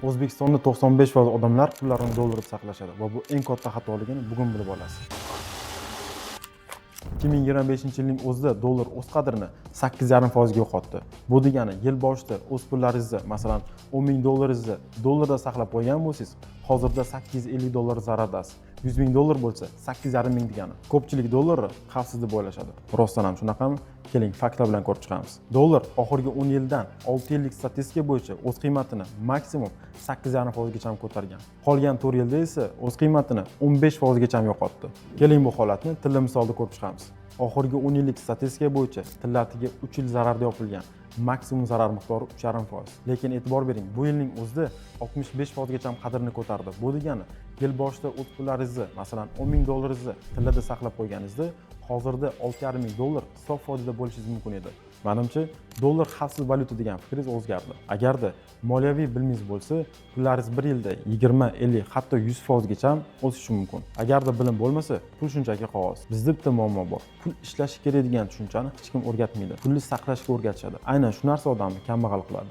O'zbekistonda 95% odamlar pullarini dollarda saqlashadi va bu eng katta xatoligini bugun bilib olasiz. 2025 yilning o'zida dollar o'z qadrini 8,5% ga yo'qotdi. Bu degani, yil boshida o'z pullaringizni, masalan, 10 ming dollaringizni dollarda saqlab qo'ygan bo'lsangiz, hozirda 850 dollar zarardasiz. 100 ming dollar bo'lsa, 8,5 ming degani. Ko'pchilik dollarni xavfsiz deb o'ylashadi. Rostdan ham shunaqami? Keling, faktlar bilan ko'rib chiqamiz. Dollar oxirgi 10 yildan 6 yillik statistika bo'yicha o'z qiymatini maksimum 8,5% gacha ko'targan. Qolgan 4 yilda esa o'z qiymatini 15% gacha yo'qotdi. Keling, bu holatni tilla misolida ko'rib chiqamiz. Oxirgi 10 yillik statistika bo'yicha tilla atiga 3 yil zararda yopilgan. Maksimum zarar miqdori 3,5%. Lekin e'tibor bering, bu yilning o'zida 65% gacha qadrini ko'tardi. Bu degani, yil boshida o'z pullaringizni, masalan, 10 ming dollaringizni tillada saqlab qo'yganingizda, hozirda 6,5 ming dollar sof foydada bo'lishingiz mumkin edi. Manimcha, dollar xavfsiz valyuta degan fikringiz o'zgardi. Agarda moliyaviy bilimingiz bo'lsa, pullaringiz bir yilda 20, 50, hatto 100 foizgacha o'sishi mumkin. Agarda bilim bo'lmasa, pul shunchaki qog'oz. Bizda bitta muammo bor. Pul ishlashi kerak degan tushunchani hech kim o'rgatmaydi. Pulni saqlashga o'rgatishadi. Aynan shu narsa odamni kambag'al qiladi.